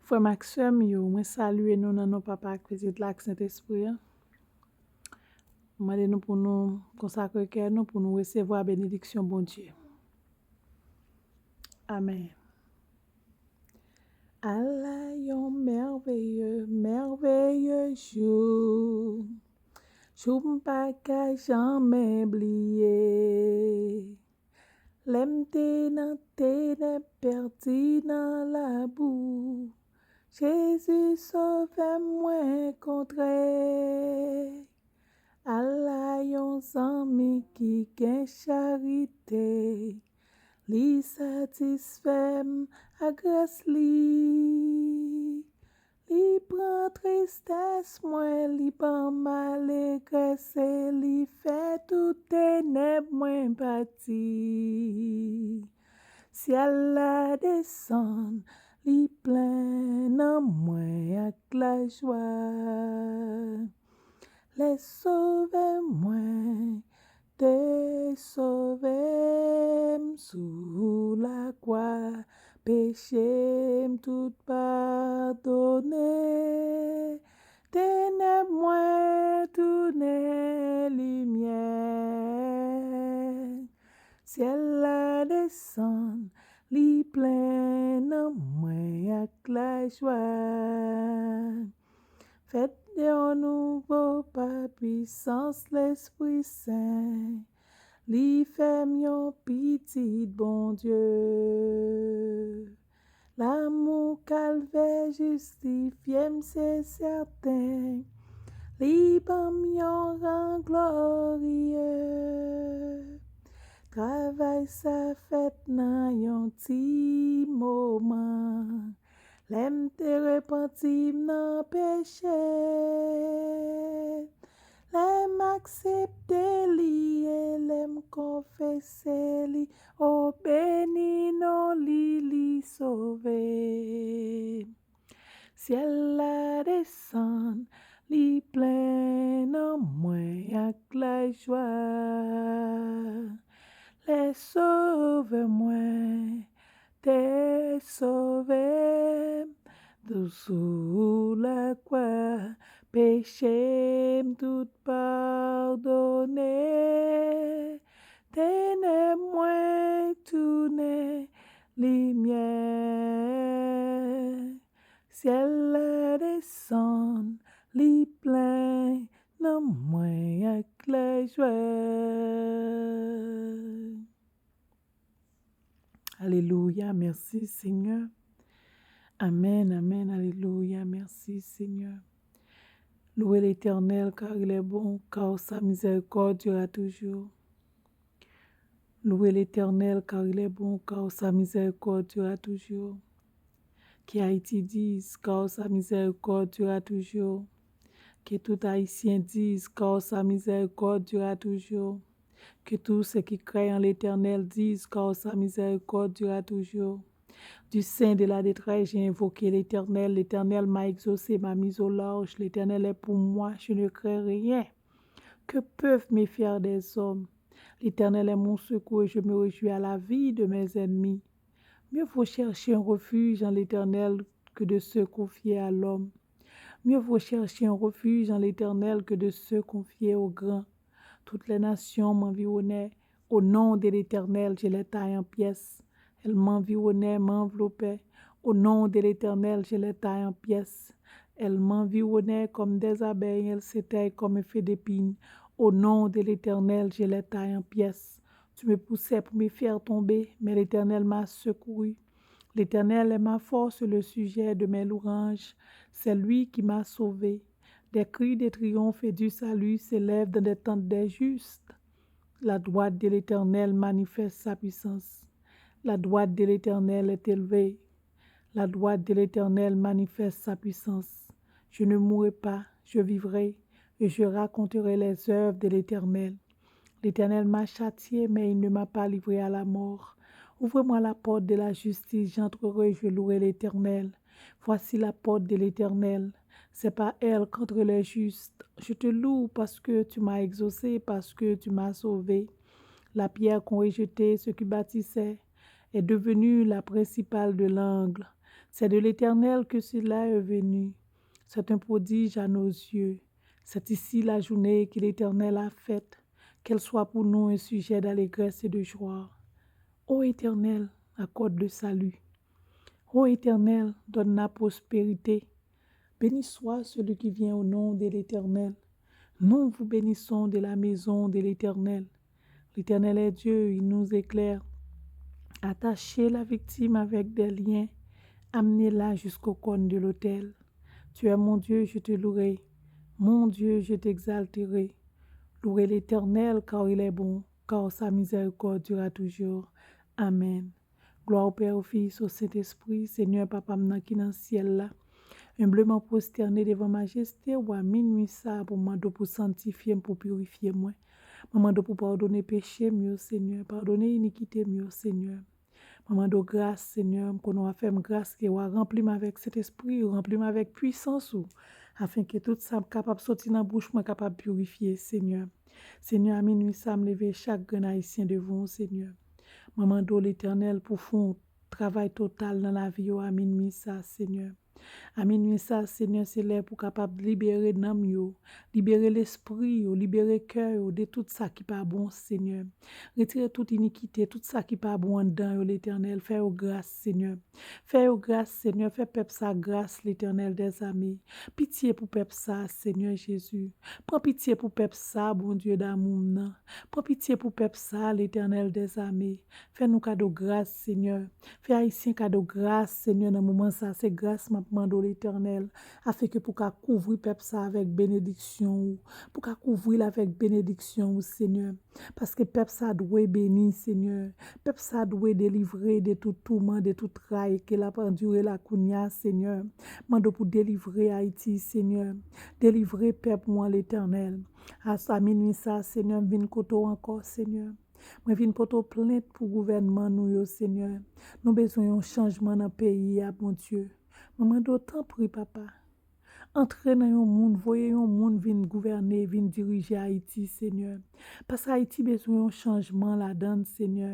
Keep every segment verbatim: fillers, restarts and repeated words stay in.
Frè m ak sè m yo, mwen salye nou nan non Papa ak Pitit la ak Sentespri a. Mwen mande nou pou nou konsakre kè nou pou nou resevwa benediksyon Bondye. Amèn. Ala yon mèveye, mèveye jou, jou m pa ka janmen bliye. Lè m te nan tenèb, pèdi nan labou, Jezi sove m mwen kontre. Ala yon zanmi ki gen charite, li satisfè m ak gras li. Li pran tristès mwen, li ban m alegrès, e li fè tout tenèb mwen pati. Syèl la desann, li plen nan mwen ak lajwa. Lè Sovè mwen te sove m sou lakwa, peche m tout padone. Tenèb mwen tounen limyè. Syèl la desann, li plen nan mwen ak lajwa. Fèt de yon nouvo pa pwisans Lespri Sen, li fè m yon pitit Bondye. Lanmou Kalvè jistifye m, se sèten, li ban m yon ran glorye. Travay sa fèt nan yon ti moman. Lè m te repanti m nan peche, lè m aksepte li e lè m konfese li, o beni non li, li sove. Syèl la desann, li plen nan mwen ak lajwa. Lè Sovè mwen te sove m sou lakwa, peche m tout padone. Tenèb mwen tounen limyè. Syèl la desann, li plen nan mwen ak lajwa. Alelouya, mèsi Senyè. Amèn, amèn, alelouya, mèsi Senyè. Louez l'Éternel, car il est bon, car sa miséricorde durera toujours. Louez l'Éternel, car il est bon, car sa miséricorde durera toujours. Que Haïti dise, car sa miséricorde durera toujours. Que tout Haïtien dise, car sa miséricorde durera toujours. Que tous ceux qui crient en l'Éternel disent, car sa miséricorde durera toujours. Du sein de la détresse, j'ai invoqué l'Éternel. L'Éternel m'a exaucé, m'a mis au large. L'Éternel est pour moi, je ne crains rien. Que peuvent me faire des hommes? L'Éternel est mon secours et je me réjouis à la vie de mes ennemis. Mieux vaut chercher un refuge en l'Éternel que de se confier à l'homme. Mieux vaut chercher un refuge en l'Éternel que de se confier aux grands. Toutes les nations m'environnaient. Au nom de l'Éternel, je les taille en pièces. Elles m'environnaient, m'enveloppaient. Au nom de l'Éternel, je les taille en pièces. Elles m'environnaient comme des abeilles, elles s'éteignent comme un feu d'épines. Au nom de l'Éternel, je les taille en pièces. Tu me poussais pour me faire tomber, mais l'Éternel m'a secouru. L'Éternel est ma force, le sujet de mes louanges. C'est lui qui m'a sauvé. Des cris de triomphe et du salut s'élèvent dans des tentes des justes. La droite de l'Éternel manifeste sa puissance. La droite de l'Éternel est élevée. La droite de l'Éternel manifeste sa puissance. Je ne mourrai pas, je vivrai, et je raconterai les œuvres de l'Éternel. L'Éternel m'a châtié, mais il ne m'a pas livré à la mort. Ouvrez-moi la porte de la justice, j'entrerai, je louerai l'Éternel. Voici la porte de l'Éternel, c'est par elle qu'entrent les justes. Je te loue parce que tu m'as exaucé, parce que tu m'as sauvé. La pierre qu'ont rejetée ceux qui bâtissaient est devenue la principale de l'angle. C'est de l'Éternel que cela est venu. C'est un prodige à nos yeux. C'est ici la journée que l'Éternel a faite. Qu'elle soit pour nous un sujet d'allégresse et de joie. Ô Éternel, accorde le salut. Ô Éternel, donne la prospérité. Béni soit celui qui vient au nom de l'Éternel. Nous vous bénissons de la maison de l'Éternel. L'Éternel est Dieu, il nous éclaire. Attachez la victime avec des liens, amenez-la jusqu'au corne de l'autel. Tu es mon Dieu, je te louerai. Mon Dieu, je t'exalterai. Louez l'Éternel, car il est bon, car sa miséricorde durera toujours. Amen. Glwa au Père, au Fils, au Saint-Esprit, Senyè Papa m nan ki nan syèl la. Enbleman pwostène devan majeste w a minwi sa a pou m mande w pou sanntifye m, pou pirifye mwen. Mwen mande w pou padone peche m yo, Senyè. Padone inikite m yo, Senyè. Mwen mande w gras, Senyè. M konnen w a fè m gras, ke w a ranpli m avèk Sentespri w, ranpli m avèk pwisans ou, afenke tout sa k kapab soti nan bouch mwen kapab pirifye, Senyè. Senyè, a minwi sa, m leve chak grenn Ayisyen devan w, Senyè. Mwen mande w, Letènèl, pou fè yon travay total nan lavi yo a minwi sa, Senyè. A minwi sa, Senyè, se lè pou kapab libere nanm yo, libere lespri yo, libere kè yo de tout sa ki pa bon, Senyè. Retire tout inikite, tout sa ki pa bon anndan yo, Letènèl. Fè yo gras, Senyè. Fè yo gras, Senyè. Fè pèp sa gras, Letènèl dèzame. Pitye pou pèp sa, Senyè Jezi. Pran pitye pou pèp sa, Bondye damou m nan. Pran pitye pou pèp sa, Letènèl dèzame. Fè nou kado gras, Senyè. Fè Ayisyen kado gras, Senyè, nan moman sa. Se gras m ap mande w, Letènèl, afenke pou ka kouvri pèp sa avèk benediksyon ou, pou ka kouvri l avèk benediksyon ou, Senyè. Paske pèp sa dwe beni, Senyè. Pèp sa dwe delivre de tout touman, de tout tray ke l ap andire la kounye a, Senyè. Mande w pou delivre Ayiti, Senyè. Delivre pèp ou an, Letènèl. A sa minwi sa, Senyè, m vin kote w ankò, Senyè. Mwen vin pote w plent pou gouvènman nou yo, Senyè. Nou bezwen yon chanjman nan peyi a, Bondye. Mwen mande w, tanpri, Papa. Antre nan yon moun, voye yon moun vin gouvène, vin dirije Ayiti, Senyè. Paske Ayiti bezwen yon chanjman ladan l, Senyè.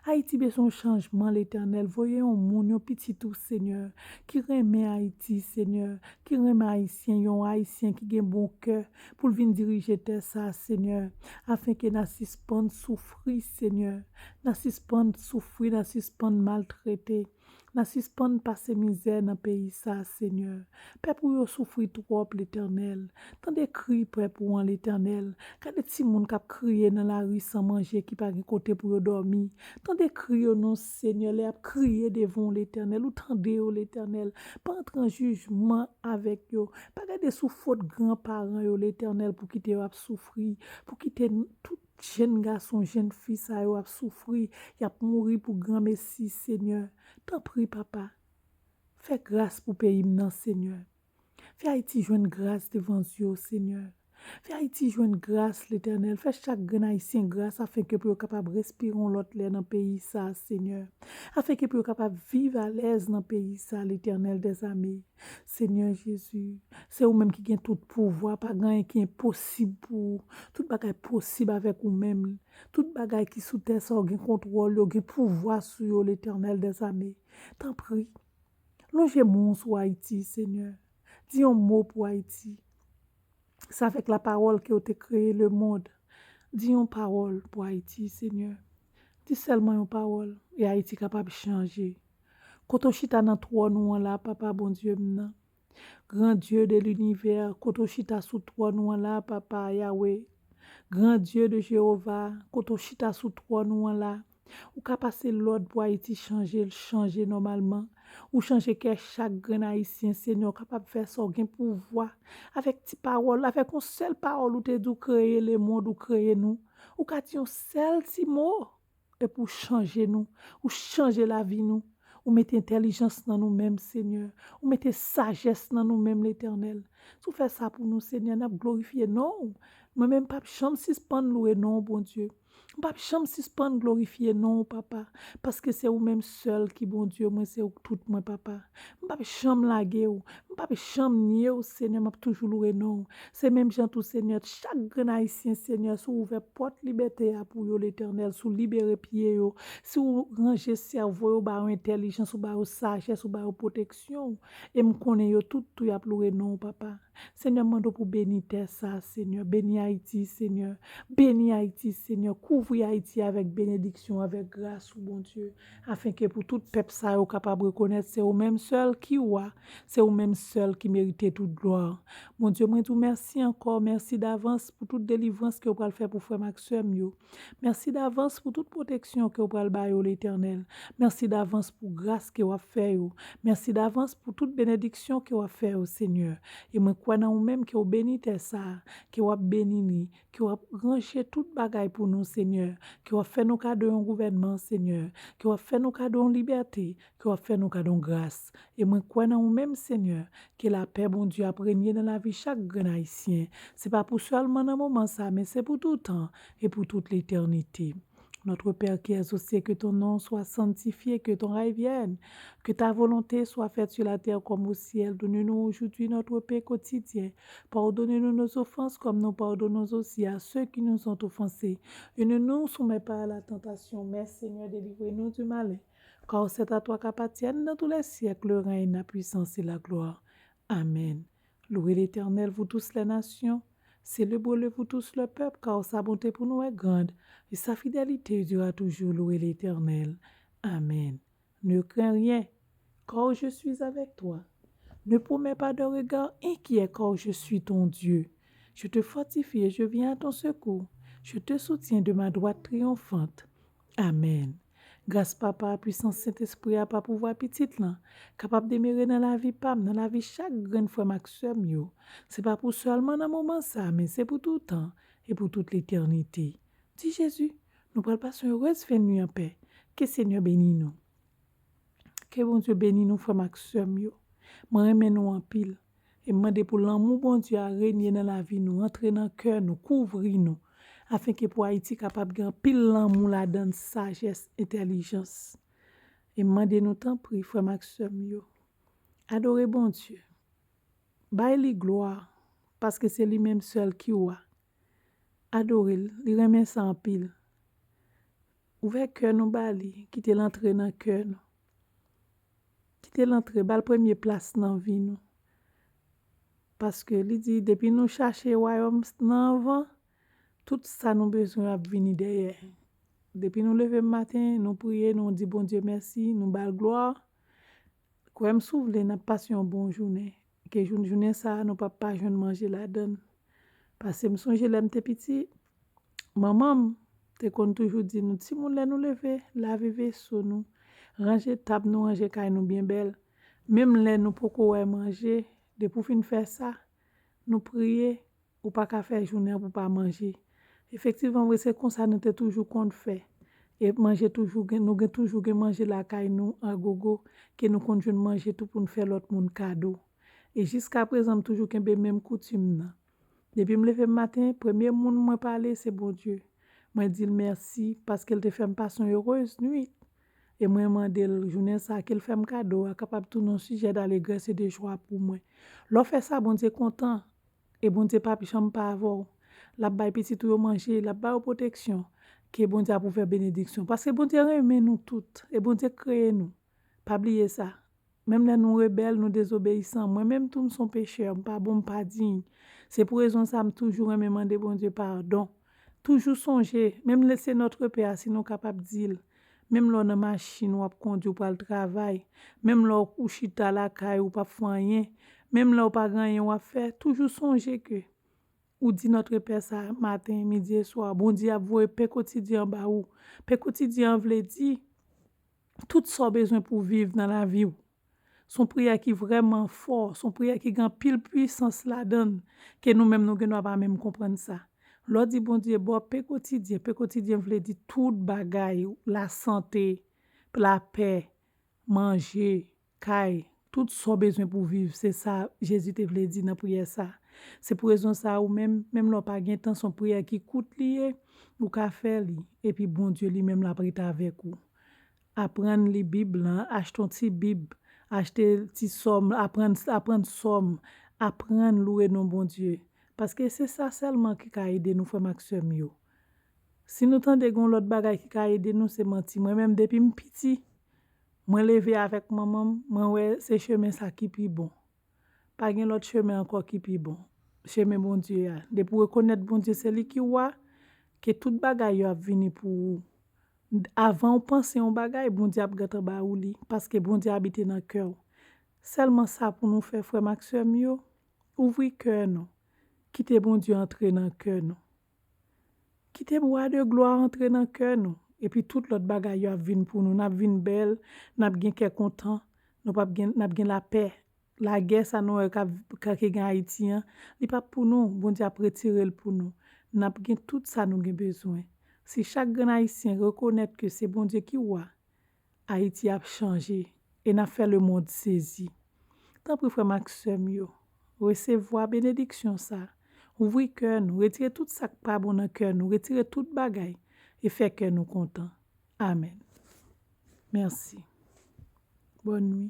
Ayiti bezwen yon chanjman, Letènèl. Voye yon moun, yon pitit ou, Senyè, ki renmen Ayiti, Senyè, ki renmen Ayisyen, yon Ayisyen ki gen bon kè pou l vin dirije tè sa, Senyè, afenke n a sispann soufri, Senyè, n a sispann soufri, n a sispann maltrete. N a sispann pase mizè nan peyi sa, Senyè. Pèp ou yo soufri twòp, Letènèl. Tande kri pèp ou an, Letènèl. Gade timoun k ap kriye nan lari san manje, ki pa gen kote pou yo dòmi. Tande kri yo non, Senyè, lè y ap kriye devan w, Letènèl. Ou tande yo, Letènèl. Pa antre an jijman avèk yo. Pa gade sou fot granparan yo, Letènèl, pou kite yo ap soufri, pou kite n-, tout jenn gason, jenn fi sa yo ap soufri, y ap mouri pou granmesi, Senyè. Tanpri, Papa, fè gras pou peyi m nan, Senyè. Fè Ayiti jwenn gras devan zye w, Senyè. Fè Ayiti jwenn gras, Letènèl. Fè chak grenn Ayisyen gras afenke pou yo kapab respire yon lòt lè nan peyi sa, Senyè. Afenke pou yo kapab viv alèz nan peyi sa, Letènèl dèzame. Senyè Jezi, se ou menm ki gen tout pouvwa, pa gen anyen ki enposib pou ou. Tout bagay posib avèk ou menm. Tout bagay ki sou tè sa, ou gen kontwòl yo, gen pouvwa sou yo, Letènèl dèzame. Tanpri, lonje men w sou Ayiti, Senyè. Di yon mo pou Ayiti. Se avèk lapawòl ke w te kreye lemonn. Di yon pawòl pou Ayiti, Senyè. Di sèlman yon pawòl, e Ayiti kapab chanje. Kote w chita nan twòn ou an la, Papa Bondye m nan. Gran Dye de linivè, kote w chita sou twòn ou an la, Papa Yawe. Gran Dye de Jewova, kote w chita sou twòn ou an la. Ou ka pase lòd pou Ayiti chanje, l chanje nòmalman. Ou chanje kè chak grenn Ayisyen, Senyè, ou kapab fè sa, w gen pouvwa. Avèk ti pawòl, avèk yon sèl pawòl, ou te di w kreye lemonn, ou kreye nou. Ou ka di yon sèl ti mo, epi w chanje nou. Ou chanje lavi nou. Ou mete entèlijans nan nou menm, Senyè. Ou mete sajès nan nou menm, Letènèl. Si w fè sa pou nou, Senyè, n ap glorifye non w. Mwen menm, p ap janm sispann lwe non w, Bondye. M p ap janm sispann glorifye non w, papa, paske se ou menm sèl ki Bondye mwen, se ou k tout mwen, papa. M p ap janm lage w, m p ap janm nye w, Senyè, m ap toujou lwe non w. Se menm jan tou, Senyè, chak grenn Ayisyen, Senyè, si w ouvè pòt libète a pou yo, Letènèl, si w libere pye yo, si w ranje sèvo yo, ba yo entèlijans, ou ba yo sajès, ou ba yo pwoteksyon, e m konnen yo tout tou y ap lwe non w, papa. Senyè, m mande w pou beni tè sa, Senyè. Beni Ayiti, Senyè. Beni Ayiti, Senyè. Kouvri Ayiti avèk benediksyon, avèk gras ou, Bondye, afenke pou tout pèp sa yo kapab rekonèt se ou menm sèl ki wa, se ou menm sèl ki merite tout glwa. Bondye, mwen di w mèsi ankò, mèsi davans pou tout delivrans ke w pral fè pou frè m ak sè m yo. Mèsi davans pou tout pwoteksyon ke w pral ba yo, Letènèl. Mèsi davans pou gras ke w ap fè yo. Mèsi davans pou tout benediksyon ke w ap fè yo, Senyè. E mwen kwè nan ou menm ke w beni tè sa a, ke w ap beni li, ke w ap ranje tout bagay pou nou, Senyè, ke w ap fè nou kado yon gouvènman, Senyè, ke w ap fè nou kado yon libète, ke w ap fè nou kado yon gras. E mwen kwè nan ou menm, Senyè, ke lapè Bondye ap renye nan lavi chak grenn Ayisyen. Se pa pou sèlman nan moman sa, men se pou toutan e pou tout letènite. Notre Père qui es aux cieux, que ton nom soit sanctifié, que ton règne vienne, que ta volonté soit faite sur la terre comme au ciel. Donne-nous aujourd'hui notre pain quotidien. Pardonne-nous nos offenses comme nous pardonnons aussi à ceux qui nous ont offensés. Et ne nous soumets pas à la tentation, mais Seigneur, délivre-nous du malin. Car c'est à toi qu'appartiennent dans tous les siècles le règne, la puissance et la gloire. Amen. Louez l'Éternel, vous tous les nations. Célébrez-le, vous tous le peuple, car sa bonté pour nous est grande, et sa fidélité dure à toujours. Louez l'Éternel. Amen. Ne crains rien, car je suis avec toi. Ne promets pas de regard inquiet, car je suis ton Dieu. Je te fortifie et je viens à ton secours. Je te soutiens de ma droite triomphante. Amen. Gras Papa a, pwisans Sentespri a, pa pouvwa Pitit lan, kapab demere nan lavi pa m, nan lavi chak grenn frè m ak sè m yo. Se pa pou sèlman nan moman sa, men se pou toutan e pou tout letènite. Di Jezi, nou pral pase yon erez fen nwi anpè. Ke Senyè beni nou. Ke Bondye beni nou, frè m ak sè m yo. Mwen renmen nou anpil. E m mande pou lanmou Bondye a renye nan lavi nou, antre nan kè nou, kouvri nou, afenke pou Ayiti kapab gen anpil lanmou ladan l, sajès, entèlijans. E m mande nou, tanpri, frè m ak sè m yo, adore Bondye. Bay li glwa, paske se li menm sèl ki wa. Adore l, li renmen sa anpil. Ouvè kè nou ba li, kite l antre nan kè nou. Kite l antre, ba l premye plas nan vi nou. Paske li di, depi nou chache wayòm nan anvan, tout sa nou bezwen ap vini dèyè. Depi nou leve maten, nou priye, nou di Bondye mèsi, nou ba l glwa. Kwè m, si w vle, n ap pase yon bon jounen. Ke jou-, jounen sa a, nou p ap pa jwenn manje ladan l. Paske m sonje lè m te piti, manman m te konn toujou di nou, timoun, lè nou leve, lave veso nou, ranje tab nou, ranje kay nou byen bèl. Menm lè nou poko wè manje, depi w fin fè sa, nou priye, ou pa ka fè jounen an pou w pa manje. Efektivman, vre, se konsa nou te toujou konn fè. E manje toujou gen, nou gen toujou gen manje lakay nou agogo, ke nou konn jwenn manje tou pou n fè lòt moun kado. E jiskaprezan, m toujou kenbe menm koutim nan. Depi m leve m maten, premye moun mwen pale, se Bondye. Mwen di l mèsi, paske l te fè m pase yon erez nwit. E mwen mande l, jounen sa a, ke l fè m kado a, kapab tounen yon sijè dalegrès e de jwa pou mwen. Lè w fè sa, Bondye kontan. E Bondye p ap janm pa avè w. L ap bay pitit ou yo manje, l ap ba yo pwoteksyon. Ke Bondye ap ouvè benediksyon. Paske Bondye renmen nou tout. E Bondye kreye nou. Pa bliye sa. Menm lè nou rebèl, nou dezobeyisan. Mwen menm tou, m se yon pechè. M pa bon, m pa diy. Se pou rezon sa, m toujou renmen mande Bondye padon. Toujou sonje, menm lè se Notre Père a, si nou kapab di l. Menm lè w nan machin, w ap kondui, w pral travay. Menm lè w chita lakay ou, w p ap fè anyen. Menm lè w pa gen anyen w ap fè, toujou sonje ke ou di Notre Père sa maten, midi e swa. Bondye ap voye pen kotidyen an ba ou. Pen kotidyen an vle di tout sa w bezwen pou w viv nan lavi w. Se yon priyè ki vrèman fò, se yon priyè ki gen anpil pwisans ladan l, ke nou menm nou gendwa pa menm konprann sa. Lè w di Bondye ba w pen kotidyen, pen kotidyen vle di tout bagay, lasante, lapè, manje, kay, tout sa w bezwen pou w viv, se sa Jezi te vle di nan priyè sa. Se pou rezon sa a, ou menm, menm lè w pa gen tan, se yon priyè ki kout li ye, ou ka fè li, epi Bondye li menm l ap rete avèk ou. Aprann li Bib lan, achte yon ti Bib, achte ti sòm, aprann, aprann sòm, aprann louwe non Bondye. Paske se sa sèlman ki ka ede nou, frè m ak sè m yo. Si nou tande gen yon lòt bagay ki ka ede nou, se manti. Mwen menm, depi m piti, mwen leve avèk manman m, mwen wè se chemen sa ki pi bon. Pa gen lòt chemen ankò ki pi bon. Chemen Bondye a. Depi w rekonèt Bondye se li ki wa, ke tout bagay yo ap vini pou ou. Avan w panse yon bagay, Bondye ap gentan ba ou li, paske Bondye abite nan kè w. Sèlman sa pou nou fè, frè m ak sè m yo, ouvri kè nou. Kite Bondye antre nan kè nou. Kite bwa de glwa antre nan kè nou. Epi tout lòt bagay yo ap vin pou nou. N ap vin bèl, n ap gen kè kontan, nou p ap gen, n ap gen lapè. Lagè sa nou wè k ap, k ap gen Ayiti an, li p ap pou nou. Bondye ap retire l pou nou. N ap gen tout sa nou gen bezwen. Si chak grenn Ayisyen rekonèt ke se Bondye ki wa, Ayiti ap chanje e n ap fè lemonn sezi. Tanpri, frè m ak sè m yo, resevwa benediksyon sa. Ouvri kè nou, retire tout sa k pa bon nan kè nou, retire tout bagay e fè kè nou kontan. Amèn. Mèsi. Bòn nwi.